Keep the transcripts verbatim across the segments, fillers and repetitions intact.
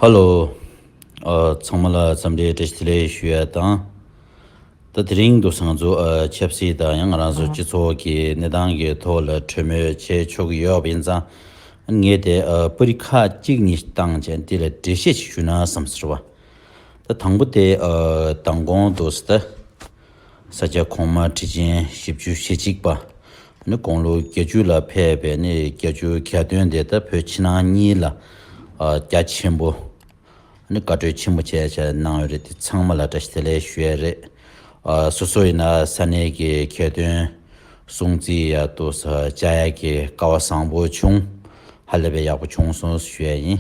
ཧ་ལོ། ཨ། ཚང་མ་ལ་འཚམས་འདྲི་བཀྲ་ཤིས་བདེ་ལེགས་ཞུ་ཡ་དང་། ད་དེ་རིང་དུ་ང་ཚོ་ཨ་ཆབ་སྲིད་དང་ཡང་ང་རང་ཚོ་སྤྱི་ཚོགས་ཀྱི་གནས་སྟངས་ཀྱི་ཐོག་ལ་གྲོས་མོལ་བྱེད་ཆོག་གི་ཡོད་པ་ཡིན་ཙང་། ངས་དེ་ཨ་པར་རིས་ཁག་གཅིག་གཉིས་བཏང་བྱས་འདི་ལ་འགྲེལ་བཤད་ཞིག་ཞུ་ན་བསམ་ཟེར་བ། ད་དང་པོ་དེ་ཨ་མདང་དགོང་དུ་ད་ས་སྐྱ་གོང་མ་ཁྲི་ཆེན་བཞི་བཅུ་ཞེ་གཅིག་པ་ནི་དགུང་ལོ་བརྒྱད་ཅུ་ལ་ཕེབས་པའི་ནི་བརྒྱད་ཅུ་གྱ་སྟོན་དེ་ད་བོད་ཕྱི་ནང་གཉིས་ལ་ཨ་རྒྱ་ཆེན་པོ་ནི་བཀའ་གྲོས་ཆེན་པོ་བྱས་བྱས་གནང་ཡོད་རེད། དེ་ཚང་མ་ལ་བཀྲ་ཤིས་བདེ་ལེགས་ཞུ་ཡ་རེད། ཨ་སོ་སོ་ཡིན་ན་ས་གནས་ཀྱི་གྱ་སྟོན་སྲུང་བརྩི་ཡ་དུ་ས་བཅར་ཡ་གི་སྐལ་བ་བཟང་པོ་བྱུང་། ཧ་ལས་པའི་ཡག་པོ་བྱུང་སོང་ཞུ་ཡ་ཡིན།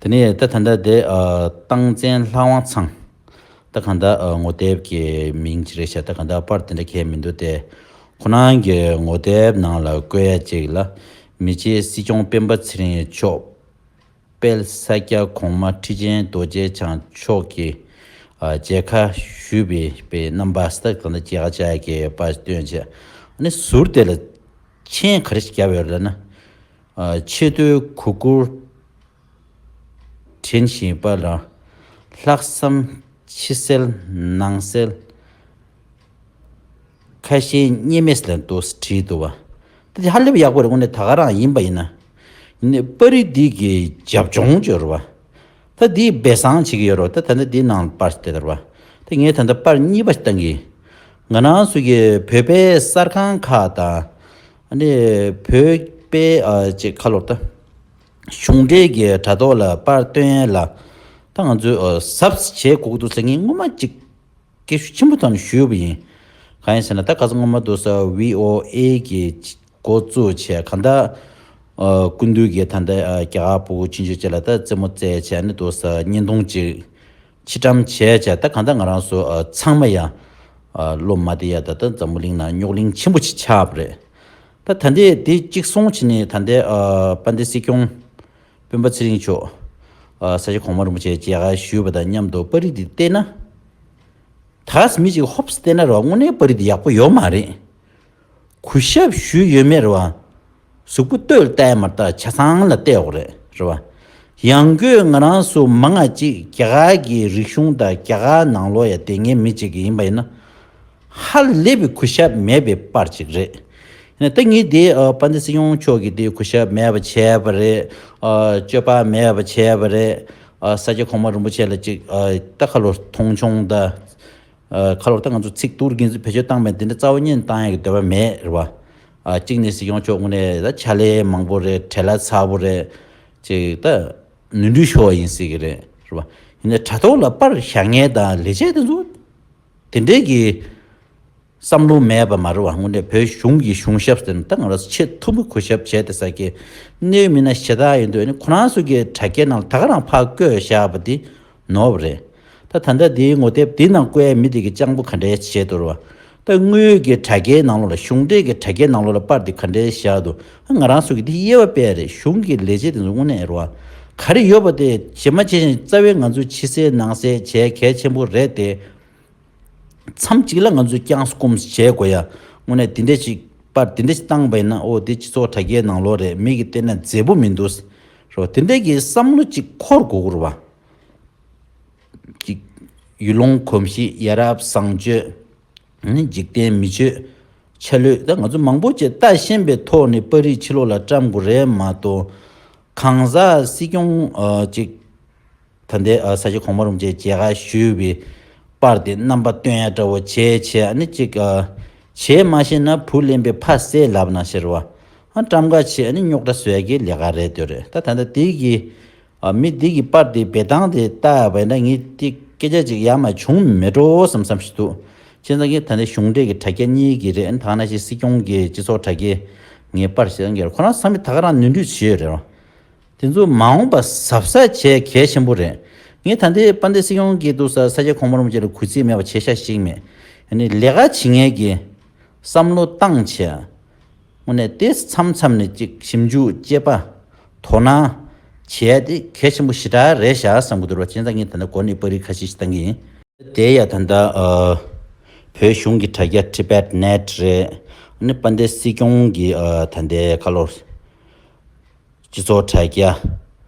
དེ་ནས་ད་ད་ལྟ་དེ་ཨ་སྟངས་འཛིན་ལྷ་དབང་ཚང་། ད་གང་ལྟར་ཨ་ངོ་དེབ་ཀྱི་མིང་ཅི་རེད་ཤག་ད་གང་ལྟར་པར་དེ་འདྲ་གས་མི་འདུག་སྟེ། ཁོ་རང་གི་ངོ་དེབ་ནང་ལ་བཀོད་ཡ་ཅིག་ལ། མི་རྗེ་སྲིད་སྐྱོང་སྤེན་པ་ཚེ་རིང་མཆོག་དཔལ་ས་སྐྱ་གོང་མ་ཁྲི་ཆེན་རྡོ་རྗེ་འཆང་མཆོག་གིས་ཨ་མཇལ་ཁ་ཞུས་པའི་པའི་རྣམ་པ་ད་གང་ལྟར་མཇལ་ཁ་བཅར་ཡ་གི་པར་བཏོན་བྱས། ཨ་ནི་ཟུར་དེ་ལ་མཆན་ག་རེ་ཞིག་བརྒྱབ་ཡོད་རེད་ལབ་ན། ཨ་ཆེས་མཐོའི་གུས་བཀུར་དྲན་བཞིན་པ་ལ་ལྷག་བསམ་ཕྱི་གསལ་ནང་གསལ་ཁ་ཞེ་གཉིས་མེད་ལ་འདུག་བྲིས་འདུག་བ། ད་དེ་ཧ་ལས་པ་ཡག་པོ་རེད། དངོས་གནས་ད་ག་རང་ཡིན་པ་ཡིན་ན། ཡིན་ནའི་པར་རིས་འདི་གི་རྒྱབ་ལྗོངས་ཅིག་ཡོད་རེད་བ། ད་འདི་སྦས་གསང་བྱེད་ཀྱི་ཡོད་རེད་བ། ད་ད་ལྟ་འདི་ནང་པར་དེ་ལྟར་བ། ད་ངས་ད་ལྟ་པར་གཉིས་པ་ཞིག་བཏང་གི། ང་རང་ཚོ་གི་བོད་པའི་གསར་ཁང་ཁག་དང་། ཨ་ནི་བོད་པའི་ཨ་ཅེ་ཁ་ལོར་ད། གཞུང་འབྲེལ་གྱི་དྲ་ཐོག་ལ་པར་བཏོན་ཡས་ལ་ད་ང་ཚོས་ཨ་གཟབ་གཟབ་བྱེད་དགོས་ཀྱི་འདུག་ཟེར་མཁན་སྔོན་མ་ཅིག་སྐད་ཤུགས་ཆེན་པོ་ཐོག་ནས་ཞུས་པ་ཡིན། གང་ཡིན་ཟེར་ན་ད་ཁ་སང་སྔོན་མ་དུ་ས་བྷི་ཨོ་ཨེ་གི་འགོ་བཙུགས་བྱས་གང་ལྟར་ཨ་སྐུ་མདུན་གྱི་ད་ལྟ་ཨ་རྒྱ་གར་སྤུ་གུ་ཆུང་ཆུང་བཅས་ལ་ད་རྩེད་མོ་རྩེད་བྱས་ནས་དུ་ས་བརྙན་ཐུང་ཅིག་ཕྱི་བཀྲམ་བྱས་བྱས་ད་གང་ལྟར་ང་རང་ཚོ་ཨ་ཚང་མ་ཡང་ཨ་བློ་མ་བདེ་ཡ་ད་ད་འཛམ་བུ་གླིང་ནང་རྙོག་གླེང་ཆེན་པོ་ཅིག་ཆགས་པ་རེད། ད་ད་ལྟའི་དེ་གཅིག་སོང་བྱས་ནས་ད་ལྟའི་ཨ་དཔལ་ལྡན་སྲིད་སྐྱོང་སྤེན་པ་ཚེ་རིང་མཆོག་ཨ་ས་སྐྱ་གོང་མ་རིན་པོ་ཆེ་མཇལ་ཁ་ཞུས་པ་དང་མཉམ་དུ་པར་རིས་འདི་བལྟས་ན། ད་ག་མི་ཅིག་ཧོབ་སེ་བལྟས་ན་རེད་བ། དངོས་གནས་པར་རིས་འདི་ཡག་པོ་ཡོད་མ་རེད། གུས་ཞབས་ཞུས་ཡོད་མེད་རེད་བ། གཟུགས་པོ་ལྟོས་ལ་བལྟས་མ་ལྟ་ཆ་ཚང་ལ་བལྟས་འོག་རེད་རེད་བ། ཡང་སྒོས་ང་རང་ཚོ་མང་ང་ཅིག་རྒྱ་གར་གྱི་རིག་གཞུང་དང་རྒྱ་གར་ནང་ལོགས་ཡ་བསྡད་མཁན་མི་ཅིག་ཡིན་པ་ཡིན་ན། ཧ་ལས་པའི་གུས་ཞབས་མེད་པའི་པར་ཅིག་རེད། ཡིན་ན་ད་ངས་འདི་ཨ་དཔལ་ལྡན་སྲིད་སྐྱོང་མཆོག་གིས་འདི་གུས་ཞབས་མེད་པ་བྱས་པ་རེད། ཨ་སྤྱོད་པ་མེད་པ་བྱས་པ་རེད། ཨ་ས་སྐྱ་གོང་མ་རིན་པོ་ཆེ་ལ་ཅིག་ཨ་ད་ཁ་ལོ་མཐོང་ཆུང་ད། ཨ་ཁ་ལོ་ད་ང་ཚོ་ཚིག་ཐུག་རྒྱུན་ཚོད་བེད་སྤྱོད་བཏང་མེད་འདི་འདྲ་རྩ་བ་ཉིད་བཏང་ཡག་གི་འདོད་པ་མེད་རེད་བ། ཨ་གཅིག་ནས་སྲིད་སྐྱོང་མཆོག་ངོས་ནས་ད་ཕྱག་ལས་མང་པོ་རེད། བྲེལ་བ་ཚ་པོ་རེད། ཅིག་ད་ནོར་འཁྲུལ་ཤོར་བ་ཡིན་སྲིད་ཀྱི་རེད་རེད་བ། ཡིན་ནའི་དྲ་ཐོག་ལ་པར་བཞག་མཁན་དང་ལས་བྱེད་དེ་ཚོ་དེ་འདྲའི་གི་བསམ་བློ་མེད་པ་མ་རེད་བ། དངོས་གནས་བོད་གཞུང་གི་གཞུང་ཞབས་ཟེར་ན་ད་ང་རང་ཚོ་ཆེས་མཐོ་པོའི་གུས་ཞབས་བྱས་ཏེ་ས་ཀྱི་གནས་མི་སྣ་ཞེ་དྲག་ཡིན་དུས་ནི་ཁོ་རང་ཚོ་གི་དྲ་རྒྱའི་ནང་ལ་ད་ག་རང་ཕར་བཀོད་བཞག་པ་དེ་ནོར་བ་རེད། ད་ད་ལྟ་དེའི་ངོ་དེབ་དེའི་ནང་བཀོད་ཡ་མི་དེ་གི་སྤྱང་པོ་ག་འདྲའི་བྱས་འདུག་རེད་བ། ད་དངུལ་གྱི་དྲ་རྒྱའི་ནང་ལོགས་ལ་གཞུང་འབྲེལ་གྱི་དྲ་རྒྱའི་ནང་ལོགས་ལ་པར་དེ་ག་འདྲའི་བཞག་འདུག་ང་རང་ཚོ་གི་དེ་དབྱེ་བ་སྤེལ་རེད། གཞུང་གི་ལས་བྱེད་དེ་ཚོ་དངོས་གནས་རེད་བ། ག་རེ་ཡོད་པ་དེ་ཇི་མ་ཇི་བཞིན་རྩ་བའི་ང་ཚོའི་ཕྱི་གསལ་ནང་གསལ་བྱས་གལ་ཆེན་པོ་རེད་དེ། མཚམས་གཅིག་ལ་ང་ཚོས་བསྐྱངས་སྐུམ་བྱེད་དགོས་ཡ། དངོས་གནས་དེ་འདྲ་ཞིག་པར་དེ་འདྲ་ཞིག་བཏང་པ་ཡིན་ན་ཨོ་དེ་སྤྱི་ཚོགས་དྲ་རྒྱའི་ནང་ལོགས་རེད། མི་གིས་བལྟས་ན་མཛེས་པོ་མི་འདུག་རེད་བ། དེ་འདྲ་གི་བསམ་བློ་གཅིག་འཁོར་དགོས་ཀྱི་རེད་བ། གཅིག་ཡུལ་ལུང་གོམས་གཤིས་ཡ་རབས་བཟང་སྤྱོད། ནི་འཇིག་རྟེན་མི་ཆོས་ཆ་ལུགས་ད་ང་ཚོ་མང་པོ་ཅིག་ལྟ་ཤེས་པའི་ཐོག་ནས་པར་རིས་ཕྱི་ལོགས་ལ་བཀྲམ་དགོས་རེད་མ་གཏོགས། གང་ཟག་སྲིད་སྐྱོང་ཨ་གཅིག་ད་ལྟའི་ཨ་ས་སྐྱ་གོང་མ་རིན་པོ་ཆེ་མཇལ་ཁ་ཞུས་པའི་པར་དེ་རྣམ་པ་སྟོན་ཡ་འདྲ་བོ་བྱས་བྱས་ཨ་ནི་གཅིག་ཨ་བྱས་མ་ཤེས་ན་བུ་ལེན་པའི་ཕ་བསད་ལབ་ན་ཤེས་རེད་བ། ཨ་བཀྲམ་ཁ་བྱས་ཨ་ནི་རྙོག་དྲ་བཟོ་ཡ་གི་ལས་ཀ་རེད་འདོད་རེད། ད་ད་ལྟ་དེ་གི་ཨ་མི་དེ་གི་པར་དེ་འབེལ་སྟངས་དེ་ལྟ་བས་ན་ངས་དེ་སྐད་ཆ་ཅིག་ཡ་མ་བྱུང་མེད་འགྲོ་བསམ་བསམ་ཞིག་འདུག་བྱས་ཙང་གི་ད་ལྟ་གཞུང་འབྲེལ་གི་དྲ་རྒྱ་གཉིས་ཀྱི་རེད། ད་ག་ནང་བཞིན་སྲིད་སྐྱོང་གི་སྤྱི་ཚོགས་དྲ་རྒྱའི་ངའི་པར་ཞིག་ཁོ་རང་ཚང་མས་ད་ག་རང་ནོར་འཁྲུལ་བྱས་ཡོད་རེད་བ། དེ་ཚོ་མ་འོངས་པ་གཟབ་གཟབ་བྱེད་གལ་ཆེན་པོ་རེད། ངས་ད་ལྟའི་དཔལ་ལྡན་སྲིད་སྐྱོང་གིས་འདུག་ས་ས་སྐྱ་གོང་མ་རིན་པོ་ཆེ་ལ་གུས་བརྩི་མེད་པ་བྱེད་ཤ་ཞིག་མེད། ཡང་ན་ལས་ཀ་བྱེད་མཁན་གྱི་བསམ་བློ་བཏང་བྱས། དངོས་གནས་དེ་མཚམས་མཚམས་ནས་ཅིག་ཞིབ་འཇུག་དཔྱད་པ་དོ་སྣང་བྱས་ཏེ་གལ་ཆེན་པོ་ཞེ་དྲག་རེད་ཤག་བསམ་གྱི་འདུག་ར། བྱས་ཙང་ངས་ད་ལྟ་འགོ་ནས་པར་རིས་ཁ་ཤས་ཤིག་བཏང་གི་ཡིན། དེ་ཡང་ད་ལྟ་ཨ་བོད་གཞུང་གི་དྲ་རྒྱ་Tibet Net རེད། ཨ་ནི་དཔལ་ལྡན་སྲིད་སྐྱོང་གི་ཨ་ད་ལྟའི་ཁ་ལོ་སྤྱི་ཚོགས་དྲ་རྒྱ་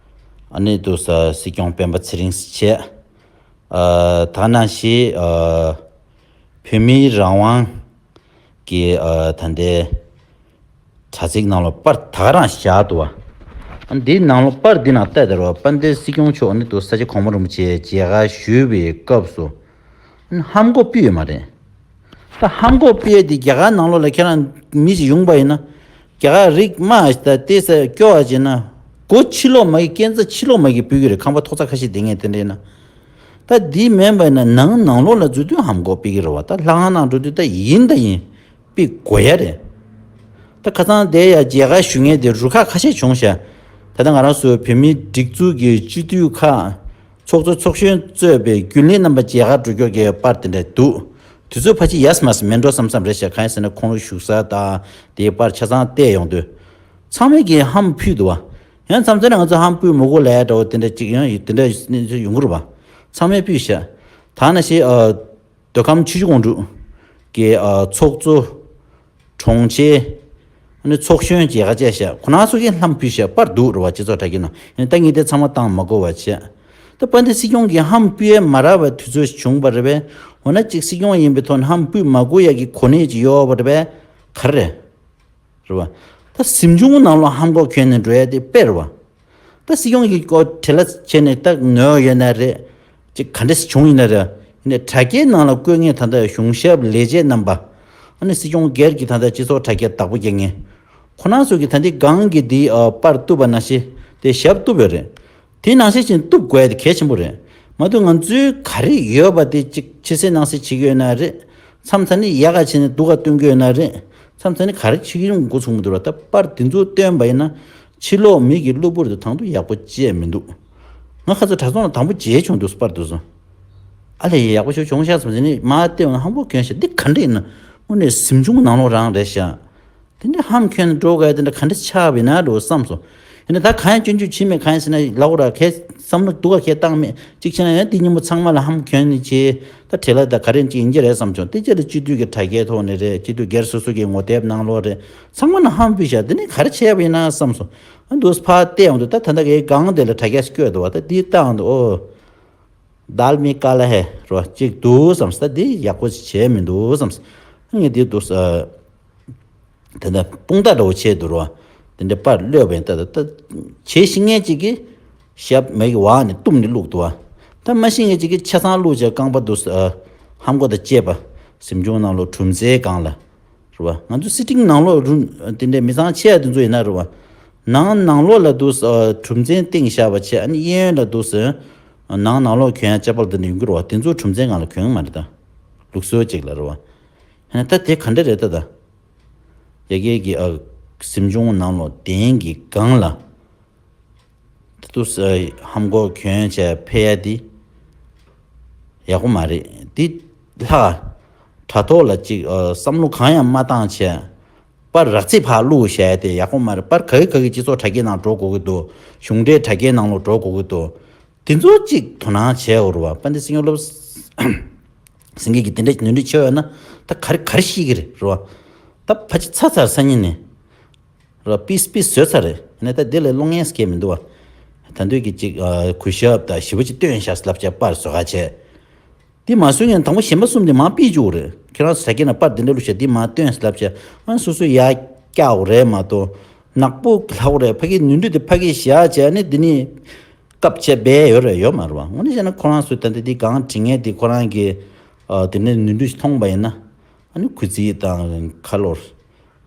ཨ་ནི་དུ་ས་སྲིད་སྐྱོང་སྤེན་པ་ཚེ་རིང་བྱས། ཨ་ད་ནང་བཞིན་ཨ་བོད་མིའི་རང་དབང་གི་ཨ་ད་ལྟའི་དྲ་ཚིགས་ནང་ལ་པར་ད་ག་རང་བཞག་འདུག་བ། ཨ་འདིའི་ནང་ལ་པར་འདི་ནང་བལྟས་དེ་རུ་དཔལ་ལྡན་སྲིད་སྐྱོང་མཆོག་ཨ་ནི་དུ་ས་སྐྱ་གོང་མ་རིན་པོ་ཆེ་མཇལ་ཁ་ཞུས་པའི་སྐབས་སུ། ཧམ་གོ་སྤུས་ཡོད་མ་རེད། ད་ཧམ་གོ་སྤུས་དེ་རྒྱ་གར་ནང་ལོགས་ལ་ཁྱེད་རང་མི་ཞིག་ཡོང་པ་ཡིན་ན། རྒྱ་གར་རིགས་དམའ་ཞིག་དང་ཏེ་ས་སྐྱོ་བ་བྱས་ན། མགོ་ཕྱི་ལོགས་མ་གི་སྐས་འཛེག་ཕྱི་ལོགས་མ་གི་སྤུས་ཀྱི་རེད། ཁང་པ་ཐོག་ཚ་ཁ་ཤས་དེ་ངས་དེ་འདྲ་ཡིན་ན། ད་འདི་མིན་པ་ཡིན་ན་ནང་ནང་ལོགས་ལ་འཛུལ་དུས་ཧམ་གོ་སྤུས་ཀྱི་རེད་བ། ད་ལྷ་ཁང་ནང་འགྲོ་དུས་ད་ཡིན་ད་ཡིན་སྤུས་དགོས་ཡ་རེད། ད་ཁ་སང་དེ་ཡ་མཇལ་ཁ་ཞུ་མཁན་དེ་རུ་ཁག་ཁ་ཤས་བྱུང་ཤག་ད་ལྟ་ང་རང་ཚོའི་བོད་མིའི་སྒྲིག་འཛུགས་ཀྱི་སྤྱི་འཐུས་ཁག་ཚོགས་གཙོ་ཚོགས་གཞོན་གཙོས་པའི་རྒྱུན་ལས་རྣམ་པ་མཇལ་ཁ་འགྲོ་སྐྱོད་ཀྱི་པར་དེ་འདྲ་འདུག་དུས་ཚོད་ཕལ་ཆེར་ཡས་མས་མེད་འགྲོ་བསམ་བསམ་རེད་ཤག་གང་ཡིན་ཟེར་ན་ཁོང་རང་བཞུགས་ས་དང་དེའི་པར་ཆ་ཚང་བལྟས་ཡོང་དུས། ཚང་མས་ཀྱིས་ཧམ་ཕུད་འདུག་བ། ཡང་མཚམས་མཚམས་ནས་ང་ཚོ་ཧམ་ཕུད་མི་དགོས་ལབ་འདྲ་བོ་དེ་འདྲ་ཅིག་ཡང་དེ་འདྲ་ཡོང་གི་རེད་བ། ཚང་མས་ཕུད་ཤག་ད་ནང་བཞིན་ཨ། མདོ་ཁམས་ཆུ་བཞི་སྒང་དྲུག་གི་ཨ་ཚོགས་གཙོ། དྲུང་ཆེ། ཨ་ནི་ཚོགས་གཞོན་མཇལ་ཁ་བཅར་ཤག་ཁོ་རང་ཚོ་གིས་ཧམ་ཕུད་ཤག་པར་འདུག་རེད་བ། སྤྱི་ཚོགས་དྲ་རྒྱའི་ནང་ཡིན་ད་ངས་དེ་ཚང་མ་བཏང་མ་དགོས་པ་བྱས། ད་དཔལ་ལྡན་སྲིད་སྐྱོང་གིས་ཧམ་ཕུད་ཡས་མ་རག་པའི་དུས་ཚོད་བྱུང་བ་རེད་པས། འོ་ན་གཅིག་སྲིད་སྐྱོང་ཡིན་པའི་ཐོག་ནས་ཧམ་ཕུད་མ་དགོས་ཡ་གི་གོ་གནས་ཅིག་ཡོད་པ་རེད་པས། ག་རེ་རེད་བ། ད་གཟིམ་ཆུང་ནང་ལོགས་ཧམ་གོ་གྱོན་ནས་འགྲོ་ཡ་དེ་དཔེ་རེད་བ། ད་སྲིད་སྐྱོང་གི་སྐོར་བྲེལ་བ་བྱས་ནས་ད་ནོར་ཡོད་ན་རེད། ཅིག་ག་འདྲ་ཞིག་བྱུང་ཡིན་ན་རེད། ཡིན་ནའི་དྲ་རྒྱའི་ནང་ལ་བཀོད་མཁན་ད་ལྟ་གཞུང་ཞབས་ལས་བྱེད་རྣམ་པ། ཨ་ནི་སྲིད་སྐྱོང་སྒེར་གྱི་ད་ལྟ་སྤྱི་ཚོགས་དྲ་རྒྱ་བདག་པོ་རྒྱག་མཁན། ཁོ་རང་ཚོ་གིས་ད་ལྟའི་སྒང་གི་འདི་ཨ་པར་བཏུབ་པ་ནང་བཞིན་དེ་ཞབས་བཏུབ་ཡོད་རེད། དེ་ནང་བཞིན་ཅིག་བཏུབ་དགོས་ཡ་དེ་གལ་ཆེན་པོ་རེད། མ་གཏོགས་ང་ཚོའི་ག་རེ་ཡོད་པ་དེ་ཅིག་ཕྱི་གསལ་ནང་གསལ་བྱེད་ཀྱི་ཡོད་ན་རེད། མཚམས་མཚམས་ནི་ཡག་ག་བྱས་ནས་སྡུག་ག་སྟོན་གྱི་ཡོད་ན་རེད། མཚམས་མཚམས་ནི་ག་རེ་བྱེད་ཀྱི་ཡོད་འགོ་ཚུགས་མི་འདུག་ར། ད་པར་དེ་ཚོ་བཏོན་པ་ཡིན་ན། ཕྱི་ལོགས་མི་གི་གློ་བུར་དུ་དང་དུ་ཡག་པོ་བྱས་མི་འདུག་ང་ཁ་ཚོ་གྲྭ་ཚང་ལ་དང་པོ་མཇལ་བྱུང་འདུག་པར་དུ་སོང་། ཨ་ལས་ཡག་པོ་ཞིག་བྱུང་ཤག་བསམ་ཟིན་ནི་མ་བལྟས་ན་ཧམ་པོ་གྱོན་ཤག་འདི་ག་འདྲ་ཡིན་ན། དངོས་གནས་གཟིམ་ཆུང་ནང་ལོགས་རང་རེད་ཤག་དེ་འདྲ་ཧམ་གྱོན་འགྲོ་དགོས་དེ་འདྲ་ག་འདྲ་ཆགས་པ་ཡིན་ན་འགྲོ་བསམ་སོང་། ཡིན་ན་ད་གང་ཡང་སྐྱོན་བརྗོད་བྱེད་མེད་གང་ཡིན་ཟེར་ན་ལའོ་ར་ཁའི་བསམ་བློ་སྡུག་ག་ཁའི་བཏང་མེད་གཅིག་བྱས་ན་ཡང་འདི་མཉམ་པོ་ཚང་མ་ལ་ཧམ་གྱོན་ནི་བྱེད། ད་བྲེལ་ལ་ད་ག་རེ་ཅིག་ཡིན་གྱི་རེད་བསམ་བྱུང་། དེ་རྗེས་ལ་སྤྱི་འཐུས་ཀྱི་དྲ་རྒྱའི་ཐོག་ནས་རེད། སྤྱི་འཐུས་སྒེར་སོ་སོ་གི་ངོ་དེབ་ནང་ལོགས་རེད། ཚང་མ་ལ་ཧམ་ཕུད་བཞག་འདི་ནི་ག་རེ་བྱས་པ་ཡིན་ན་བསམ་སོང་། ཨ་འདུག་ཕར་བལྟས་ཡོང་དུས་ད་ད་ལྟ་གའི་སྒང་དེ་ལ་དྲ་རྒྱ་སྐྱོད་འདུག་བ། ད་འདི་བལྟས་ཡོང་དུས་ཨོ། ད་མི་དཀའ་ལས་ཧེ་རོ་གཅིག་འདུག་བསམ། ད་འདི་ཡག་པོ་བྱས་མི་འདུག་བསམ། ངས་འདི་འདུག་ཨ། དེ་འདྲ་དཔུང་རྟགས་འདྲ་བོ་བྱས་འདུག་རོ། དེ་འདྲ་པར་གློད་པ་ཡིན་ད་ད་ད། བྱེད་ཤེས་མཁན་ཅིག་གིས་ཞབས་མ་གི་འོག་ནས་བཏུམས་ནས་བླུགས་འདུག་བ། ད་མ་ཤེས་མཁན་ཅིག་གིས་ཆ་ཚང་བླུགས་བྱས་རྐང་པ་འདུག་ཨ། ཧམ་གོ་དང་བཅས་པ། གཟིམ་ཆུང་ནང་ལོགས་གྲུམ་ཙེའི་སྒང་ལ། རེད་བ། ང་ཚོ་སི་ཊིང་ནང་ལོགས་རུ་དེ་འདྲའི་མི་ཚང་ཆེ་ཡ་དེ་ཚོ་ཡིན་ན་རེད་བ། ནང་ནང་ལོགས་ལ་འདུག་ཨ། གྲུམ་ཙེ་བཏིང་བཞག་པ་བྱས་ཨ་ནི་གཡས་གཡོན་ལ་འདུག་ཟེར། ནང་ནང་ལོགས་གྱོན་ཡ་ཅ་པལ་དེ་འདྲ་ཡོང་གི་རེད་བ། དེ་ཚོ་གྲུམ་ཙེའི་སྒང་ལ་གྱོན་གི་མ་རེད་ད། ལུགས་སྲོལ་ཅིག་ལ་རེད་བ། ཧ་ད་དེ་ག་འདྲ་རེད་ད་ད། ཡ་གི་གི་ཨ། གཟིམ་ཆུང་ནང་ལོགས་གདན་གྱི་སྒང་ལ། ད་དུ་ཧམ་གོ་གྱོན་བྱས་ཕེབས་ཡ་དེ་ཡག་པོ་མ་རེད། འདི་ལྷག་དྲ་ཐོག་ལ་ཅིག་ཨ། བསམ་བློ་གང་ཡང་མ་བཏང་བྱས་པར་རག་རྩིས་ཕར་བླུགས་བྱས་ཏེ་ཡག་པོ་མ་རེད། པར་ག་གི་ག་གི་སྤྱི་ཚོགས་དྲ་རྒྱའི་ནང་འགྲོ་དགོས་ཀྱི་འདུག་གཞུང་འབྲེལ་དྲ་རྒྱའི་ནང་ལོགས་འགྲོ་དགོས་ཀྱི་འདུག་དེ་ཚོ་ཅིག་དོ་སྣང་བྱས་འོ་རུ་བ། དཔལ་ལྡན་སྲིད་སྐྱོང་སློབ་ཟིན་གྱི་གི་དེ་འདྲ་ནོར་འཁྲུལ་ཆེ་བ་ཡོད་ན་ད་ག་རེ་ག་རེ་ཤེས་ཀྱི་རེད་རུ་བ། ད་ཕ་ཅི་ཚ་ཚར་སང་ཉིན་ནས། ར་པིས་པིས་བཟོས་ཚར་རེད། ཡིན་ན་ད་དེ་ལས་གློག་བརྙན་སྐྱེལ་མི་འདུག་བ། ད་འདོད་ཀྱི་ཅིག་ཨ། གུས་ཞབས་དང་ཞི་བ་ཅིག་སྟོན་ཤག་ལབ་བྱས་པར་བཟོ་ག་བྱས། དེ་མ་བཟོས་ངན་དང་པོ་གཞན་པ་གསུམ་དེ་མ་ཕུད་བཅུག་རེད། ཁྱེད་རང་ཚོ་ད་གིན་ན་པར་དེ་འདྲ་བླུགས་ཤག་དེ་མ་སྟོན་ལབ་བྱས་ཨ་སོ་སོ་ཡར་བཀྱག་རེད་མ་གཏོགས། ནག་པོ་ལྷག་རེད། ཕ་གི་ནོར་འཁྲུལ་དེ་ཕ་གི་བཞག་བྱས་ནས་དེ་ནི། སྐབས་བྱས་སྦས་ཡོད་རེད་ཡོད་མ་རེད་བ། དངོས་གནས་བཤད་ན་ཁོ་རང་ཚོས་ད་ལྟ་དེ་གང་དྲི་ངན་དེ་ཁོ་རང་གི་ཨ། དེ་ནས་ནོར་འཁྲུལ་ཞིག་མཐོང་པ་ཡིན་ན། ཨ་ནི་གུས་བརྩི་དང་ཁ་ལོར།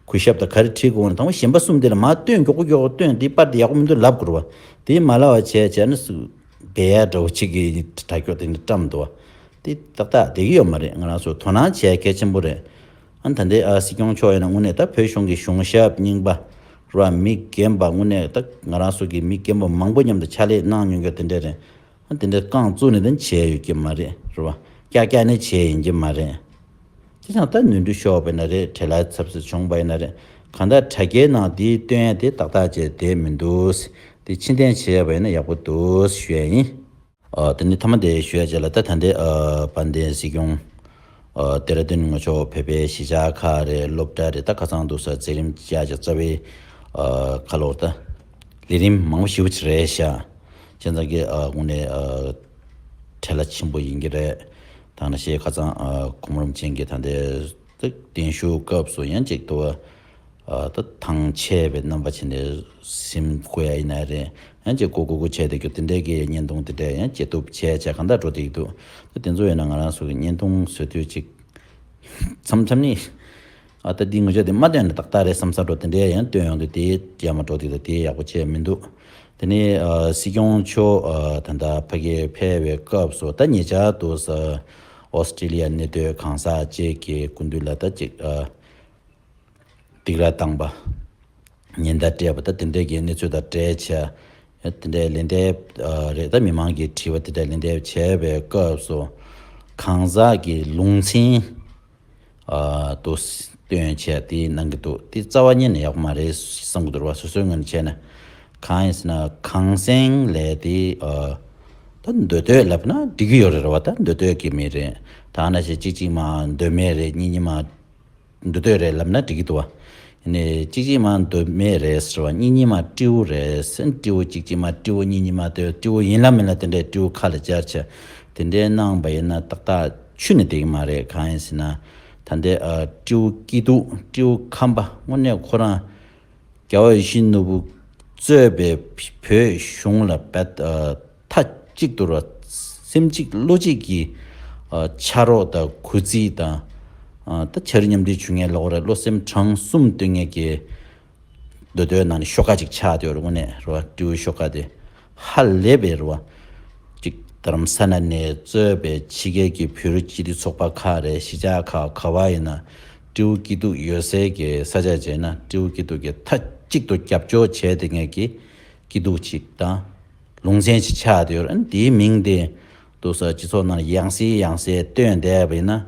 གུས་ཞབས་དང་ག་རེ་ཁྲིད་དགོས་ན་དང་པོ་གཞན་པ་གསུམ་དེ་ལ་མར་སྟོན། མགྱོགས་པོ་མགྱོགས་པོ་སྟོན། དེ་པར་དེ་ཡག་པོ་མི་འདུག་ལབ་དགོས་རེད་བ། དེ་མ་ལབ་པ་བྱས་བྱས་ཨ་ནི་སུ་སྦས་ཡ་འདྲ་བོ་ཅིག་གི་དྲ་རྒྱ་དེ་འདྲ་བཀྲམ་འདུག་བ། དེ་ཏག་ཏག་བསྡད་ཀྱི་ཡོད་མ་རེད། ང་རང་ཚོ་དོ་སྣང་བྱེད་ཡ་གལ་ཆེན་པོ་རེད། ཨ་ནི་ད་ལྟའི་ཨ་སྲིད་སྐྱོང་མཆོག་ཡིན་ན་དངོས་གནས་ད་བོད་གཞུང་གི་གཞུང་ཞབས་རྙིང་པ་ར་མི་རྒན་པ་དངོས་གནས་ད་ང་རང་ཚོ་གི་མི་རྒན་པ་མང་པོ་མཉམ་དུ་ཕྱག་ལས་གནང་མྱོང་རྒྱུ་དེ་འདྲ་རེད། ཨ་དེ་འདྲ་རྐང་བཙུགས་ནས་ད་བྱས་ཡོད་ཀྱི་མ་རེད་རེད་བ། ཀྱག་ཀྱག་ནས་བྱས་ཡིན་གྱི་མ་རེད། དེ་ཙང་ད་ནོར་འཁྲུལ་ཤོར་བ་ཡིན་ན་རེད། བྲེལ་བ་ཚབས་ཆེ་བྱུང་བ་ཡིན་ན་རེད། གང་ལྟར་དྲ་རྒྱའི་ནང་དེའི་སྟོན་ཡ་དེ་ཏག་ཏག་བྱས་བསྡད་མི་འདུག་དེ་ཕྱིར་འཐེན་བྱས་པ་ཡིན་ན་ཡག་པོ་འདུག་ཞུ་ཡ་ཡིན། ཨ་དེ་ནས་མཐའ་མ་དེ་ཞུ་ཡ་བྱས་ལ་ད་ད་ལྟའི་ཨ་དཔལ་ལྡན་སྲིད་སྐྱོང་ཨ་ལྡེ་ར་ལྡུན་ངོ་ཕྱོགས་བོད་པའི་གཞིས་ཆགས་ཁག་རེད། སློབ་གྲྭ་རེད། ད་ཁ་སང་འདུག་ས་མཛད་རིམ་བཅར་བྱས་རྩ་བའི་ཨ་ཁ་ལོར་ད་ལས་རིམ་མང་པོ་ཞེ་པོ་ཅིག་རེད་ཤག་བྱས་ཙང་གི་ཨ་དངོས་གནས་ཨ་བྲེལ་བ་ཆེན་པོ་ཡིན་གྱི་རེད། ད་ནང་བཞིན་ཁ་སང་ཨ་གོང་རིམ་ཅན་གྱི་ད་ལྟའི་བརྟན་བཞུགས་སྐབས་སུ་ཡང་ཅིག་ཏུ་ཨ་ད་ཐང་ཆད་པའི་རྣམ་པ་བྱས་ནས་གཟིམ་དགོས་ཡ་ཡིན་ན་རེད། ཡང་ཅིག་སྒུག་སྒུག་སྒུག་བྱས་བསྡད་རྒྱུ་དེ་འདྲའི་གི་བརྙན་ཐུང་དེ་འདྲས་ཡང་ཇེ་སྡུག་བྱས་བྱས་གང་ལྟར་འགྲོ་བསྡད་ཀྱི་འདུག་ད་དེ་ཚོ་ཡིན་ན་ང་རང་ཚོ་གི་བརྙན་ཐུང་བཟོ་དུས་ཅིག་མཚམས་མཚམས་ནི། ཨ་ད་འདི་ངོ་ཅག་དེ་མ་བཏོན་ན་ཏག་ཏག་རེད་བསམ་ས་འགྲོ་དེ་འདྲའི་ཡང་བཏོན་ཡོང་དུས་དེ་ཡག་མ་འགྲོ་དེ་ལ་དེ་ཡག་པོ་བྱས་མི་འདུག་དེ་ནས་ཨ་སྲིད་སྐྱོང་མཆོག་ཨ་ད་ལྟ་ཕ་གིར་ཕེབས་པའི་སྐབས་སུ་ད་ཉེ་ཆར་དུ་ས་ཨོ་སི་ཀྲི་ལི་ཡ་གནས་སྡོད་གང་ཟག་ཅིག་གི་སྐུ་མདུན་ལ་ད་ཅིག་ཨ་སྡིགས་ར་བཏང་པ། ཉེན་བརྡ་སྤྲད་པ་ད་དེ་འདྲའི་གི་གནས་ཚུལ་དང་འབྲེལ་བྱས་དེ་འདྲའི་ལན་འདེབས་ཨ་རེད། ད་མི་མང་གི་དྲི་བ་དེ་འདྲའི་ལན་འདེབས་བྱས་པའི་སྐབས་སུ་གང་ཟག་གི་ལུང་ཚན་ཨ་དུ་སྟོན་བྱས་དེ་གནང་གི་འདུག་དེ་རྩ་བ་ཉིད་ནས་ཡག་པོ་མ་རེད་བསམ་གི་འདུག་ར་བ། སོ་སོའི་ངོས་ནས་བྱས་ན་གང་ཡིན་ཟེར་ན་གངས་སེང་ལས་དེ་ཨ་ད་མདོ་སྟོད་ལབ་ན་འགྲིག་གི་ཡོད་རེད་ར་བ། ད་མདོ་སྟོད་ཀྱི་མི་རེད། ད་ནང་བཞིན་གཅིག་གཅིག་མ་མདོ་སྨད་རེད། གཉིས་གཉིས་མ་མདོ་སྟོད་རེད་ལབ་ན་འགྲིག་གི་འདུག་བ། ཡིན་ནའི་གཅིག་གཅིག་མ་མདོ་སྨད་རེད་ཟེར་བ། གཉིས་གཉིས་མ་སྤྲེའུ་རེད་ཟེར། སྤྲེའུ་གཅིག་གཅིག་མ་སྤྲེའུ། གཉིས་གཉིས་མ་སྤྲེའུ། སྤྲེའུ་ཡིན་ལ་མིན་ལ་དེ་འདྲའི་སྤྲེའུ་ཁ་ལ་སྦྱར་བྱས་དེ་འདྲའི་གནང་བ་ཡིན་ན་ཏག་ཏག་ཆུད་ནས་བསྡད་ཀྱི་མ་རེད། གང་ཡིན་ཟེར་ན་ད་ལྟའི་ཨ་སྤྲེའུ་སྐྱིད་སྡུག་སྤྲེའུ་ཁམས་པ་དངོས་གནས་ཁོ་རང་རྒྱལ་བ་ཡིད་བཞིན་ནོར་བུ་གཙོས་པའི་བོད་གཞུང་ལ་བད་ཨ་མཐའ་གཅིག་ཏུ་ར་སེམས་གཅིག་བློ་གཅིག་གིས་ཨ་ཕྱག་རོགས་དང་གུས་བརྩི་དང་ཨ་ད་ཕྱག་རོགས་མཉམ་འབྲེལ་ཞུ་མཁན་ལ་འོ་ར་བློ་སེམས་གྲངས་གསུམ་སྟོན་མཁན་གྱི་མདོ་སྟོད་ནང་ནས་ཤོག་ཁ་ཅིག་ཆགས་བསྡད་ཡོད་རེད། དངོས་གནས་རེད་བ། སྤྲེའུ་ཤོག་ཁ་དེ་ཧ་ལས་པའི་རེད་བ། ཅིག་རྡ་རམ་ས་ལ་ནས་གཙོས་པའི་ཕྱི་རྒྱལ་གྱི་བོད་རིགས་སྤྱི་མཐུན་ཚོགས་པ་ཁག་རེད། གཞིས་ཆགས་ཁག་ག་བ་ཡིན་ན་སྤྲེའུ་སྐྱིད་སྡུག་ཡོད་སའི་གི་ས་ཆ་བྱས་ན་སྤྲེའུ་སྐྱིད་སྡུག་གི་མཐའ་གཅིག་ཏུ་རྒྱབ་སྐྱོར་བྱས་བསྡད་མཁན་གྱི་སྐྱིད་སྡུག་ཅིག་དང་ལུང་ཚན་ཅིག་ཆགས་བསྡད་ཡོད་རེད། ཨ་ནི་དེའི་མིང་དེ་འདུག་ས་སྤྱི་ཚོགས་ནང་ཡང་སེ་ཡང་སེ་བཏོན་བསྡད་པ་ཡིན་ན་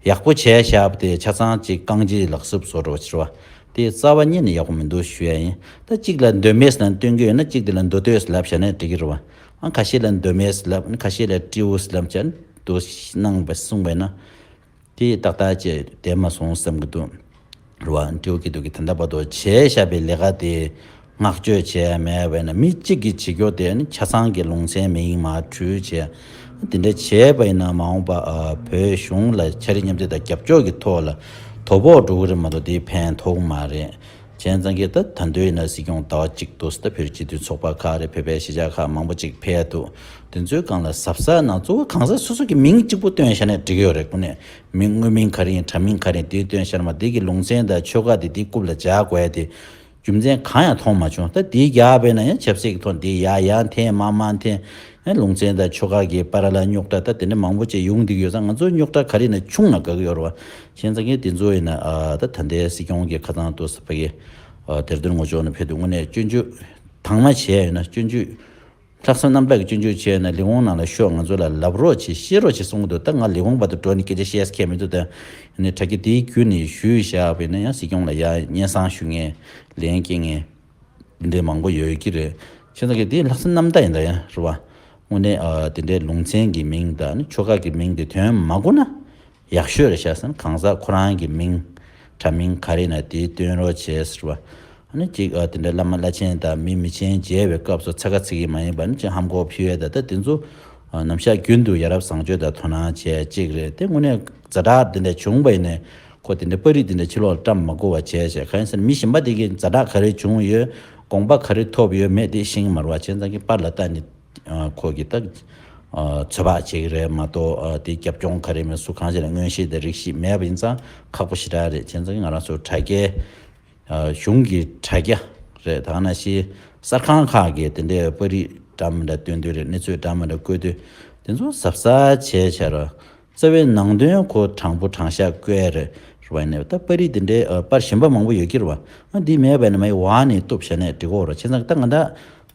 ཡག་པོ་བྱས་བཞག་པ་དེ་ཆ་ཚང་ཅིག་རྐང་རྗེས་ལག་སུབ་བཟོ་འགྲོ་བ་ཕྱིར་བ་དེ་རྩ་བ་ཉིད་ནས་ཡག་པོ་མི་འདུག་ཞུ་ཡ་ཡིན། ད་གཅིག་ལ་མདོ་སྨད་ཟེར་ནས་སྟོན་གྱི་ཡོད་ན་གཅིག་དེ་ལ་མདོ་སྟོད་ཟེར་ལབ་བཞག་ན་འགྲིག་གི་རེད་བ། ཨ་ཁ་ཤས་ལ་མདོ་སྨད་ཟེར་ལབ། ཁ་ཤས་ལ་སྤྲེའུ་ཟེར་ལབ་བྱས་འདུག་གནང་བ་གསུངས་པ་ཡིན་ན། དེ་ཏག་ཏག་ཅིག་བསྡད་མ་སོང་བསམ་གྱི་འདུག་རེད་བ། སྤྲེའུ་སྐྱིད་སྡུག་གིས་ད་ལྟ་བར་དུ་བྱས་བཞག་པའི་ལས་ཀ་དེ་བསྔགས་བརྗོད་བྱས་མེད་པས་ན་མི་གཅིག་གིས་བྱེད་རྒྱུ་དེ་ནི་ཆ་ཚང་གི་ལུང་ཚན་མིང་མར་བྲུས་བྱས་དེ་འདྲ་བྱས་པ་ཡིན་ན་མ་འོངས་པ་ཨ་བོད་གཞུང་ལ་ཕྱག་རིས་མཉམ་འདེགས་དང་རྒྱབ་སྐྱོར་གྱི་ཐོག་ལ་དོ་ཕོག་འགྲོ་གི་རེད་མ་གཏོགས་དེ་ཕན་ཐོགས་མ་རེད། བྱས་ཙང་གི་ད་ད་འདོད་ཡིན་ན་སྲིད་སྐྱོང་ཟླ་བ་གཅིག་འདུག་ཟེར་ད་བོད་རིགས་སྤྱི་མཐུན་ཚོགས་པ་ཁག་རེད། བོད་པའི་གཞིས་ཆགས་ཁག་མང་པོ་ཅིག་ཕེབས་འདུག་དེ་ཚོའི་སྒང་ལ་གཟབ་གཟབ་ནང་གཙོ་བོ་གང་ཟག་སོ་སོ་གི་མིང་གཅིག་པུ་བཏོན་བཞག་ན་འགྲིག་གི་ཡོད་རེད། དངོས་གནས་མིང་དངོས་མིང་ག་རེ་ཡིན། དྲ་མིང་ག་རེ་ཡིན་དེ་བཏོན་བཞག་ན་མ་དེ་གི་ལུང་ཚན་དང་ཆོལ་ཁ་དེ་དེ་རྐུབ་ལ་འཇགས་དགོས་ཡ་དེ་རྒྱུ་མཚན་གང་ཡང་མཐོང་མ་བྱུང་། ད་དེ་རྒྱག་པས་ན་ཡང་ཆབ་སྲིད་ཀྱི་ཐོག་དེ་ཡ་ཡ་འཐེན་མ་མ་འཐེན་ཡང་ལུང་ཚན་དང་ཆོལ་ཁ་གི་བར་ལ་རྙོག་དྲ་ད་དེ་འདྲ་མང་པོ་ཅིག་ཡོང་བསྡད་ཀྱི་ཡོད་ཙང་ང་ཚོ་རྙོག་དྲ་ག་རེ་ཡིན་ན་ཆུང་ན་དགའ་གི་ཡོད་རེད་བ། བྱས་ཙང་གི་དེ་ཚོ་ཡིན་ན་ཨ་ད་ད་ལྟའི་སྲིད་སྐྱོང་གི་ཁ་ཚང་དུ་ས་ཕ་གི་ཨ་དེར་དོན་ངོ་ཅོག་ནས་ཕེབས་དུས་དངོས་གནས་སྐྱོན་བརྗོད་དང་མ་བྱས་ཡོད་ན་སྐྱོན་བརྗོད་ལྷག་བསམ་རྣམ་དག་གི་སྐྱོན་བརྗོད་བྱས་ན་ལས་ཁུངས་ནང་ལ་ཤོག་ང་ཚོ་ལ་ལབ་རོགས་བྱེད་བཤད་རོགས་བྱེད་གསུང་གི་འདུག་ད་ང་ལས་ཁུངས་བར་དུ་འགྲོ་ནས་སྐད་ཆ་བཤད་ས་ཁྱད་མི་འདུག་ད་ནི་དྲ་རྒྱ་དེའི་བརྒྱུད་ནས་ཞུས་བཞག་པ་ཡིན་ན་ཡང་སྲིད་སྐྱོང་ལ་ཡ་སྙན་སེང་ཞུ་མཁན་ལན་སྐྱེལ་མཁན་འདི་འདྲའི་མང་པོ་ཡོད་ཀྱི་རེད། བྱས་ཙང་གི་དེ་ལྷག་བསམ་རྣམ་དག་ཡིན་ད་ཡང་རེད་བ། དངོས་གནས་ཨ་དེ་འདྲའི་ལུང་ཚན་གྱི་མིང་དང་ནི་ཆོལ་ཁ་གི་མིང་དེ་དོན་མ་གོ་ན། ཡག་ཤོས་རེད་ཤག་ཟེར་ན་གང་ཟག་ཁོ་རང་གི་མིང་དྲ་མིང་ག་རེ་ཡིན་ན་དེ་སྟོན་རོགས་བྱས་ཟེར་བ། ཨ་ནི་གཅིག་ཨ་དེ་འདྲ་བླ་མ་བླ་ཆེན་དང་མི་མི་ཆེན་མཇལ་བའི་སྐབས་སུ་ཚ་ཁ་ཚིག་གི་མ་ཡིན་པ་ནི་ཅིག་ཧམ་གོ་ཕུལ་ཡས་དང་ད་དེ་ཚོ་ཨ་ནམ་ཞག་རྒྱུན་དུ་ཡ་རབས་བཟང་སྤྱོད་དང་དོ་སྣང་བྱས་གཅིག་རེད། དེ་དངོས་གནས་ཛ་དྲག་དེ་འདྲ་བྱུང་བ་ཡིན་ནའི་ཁོ་དེ་འདྲ་པར་རིས་དེ་འདྲ་ཕྱི་ལོགས་ལ་བཀྲམ་མ་དགོས་པ་བྱས་བྱས་གང་ཡིན་ཟེར་ན་མི་གཞན་པ་དེ་གིས་ཛ་དྲག་ག་རེ་བྱུང་ཡོད་དགོངས་པ་ག་རེ་ཐོབ་ཡོད་མེད་དེ་ཤེས་ཀྱི་མ་རེད་བ། བྱས་ཙང་གི་པར་ལ་ལྟ་ནས། ཁོ་གིས་ད་ཚོད་དཔག་བྱེད་ཀྱི་རེད་མ་གཏོགས་དེ་རྒྱབ་ལྗོངས་ག་རེ་མེད་སུ་གང་ཞིག་ལ་མངོན་ཤེས་དང་རིག་ཤེས་མེད་པ་ཡིན་ཙང་ཁག་པོ་ཞེ་དྲག་རེད། བྱས་ཙང་ང་རང་ཚོ་དྲ་རྒྱའི་གཞུང་གི་དྲ་རྒྱ་རེད། ད་ག་ནང་བཞིན་གསར་ཁང་ཁག་གིས་དེ་འདྲའི་པར་རིས་འདྲ་མི་འདྲ་སྟོན་དུས་རེད། གནས་ཚུལ་འདྲ་མི་འདྲ་བཀོད་དུས་དེ་ཚོ་གཟབ་གཟབ་བྱས་བྱས་ར། རྩ་བའི་ནང་དོན་ཁོ་དྲང་པོ་དྲང་བཞག་བཀོད་རེད་རེད་བ། ཡིན་ནའི་ད་པར་རིས་འདི་འདྲའི་ཨ་པར་གཞན་པ་མང་པོ་ཡོད་ཀྱི་རེད་བ། ཨ་འདི་མེད་པ་ཡིན་ན་མ་ཡི་བ་ནས་གཏུབ་བྱས་ནས་འགྲིག་གོ་རེད། བྱས་ཙང་ད་ང་ད་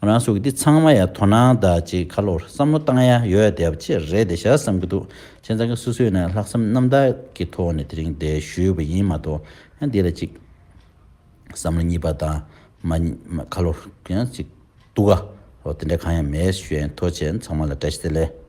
ང་རང་ཚོ་གི་འདི་ཚང་མ་ཡང་དོ་སྣང་དང་ཅིག་ཁ་ལོར་བསམ་བློ་བཏང་ཡ་ཡོད་བསྡད་པ་ཅིག་རེད་བསྡད་ཤག་བསམ་གྱི་འདུག་བྱས་ཙང་གི་སོ་སོས་ནས་ལྷག་བསམ་རྣམ་དག་གི་ཐོག་ནས་དེ་རིང་འདི་ཞུས་པ་ཡིན་མ་གཏོགས་ཨ་འདི་ལ་ཅིག་བསམ་བློ་གཉིས་པ་དང་མ་མ་ཁ་ལོར་ཡང་ཅིག་འདུག་ག་འོ་དེ་འདྲ་གང་ཡང་མེད་ཞུ་ཡ་ཡིན། ཐུགས་རྗེ་ཆེ། ཚང་མ་ལ་བཀྲ་ཤིས་བདེ་ལེགས།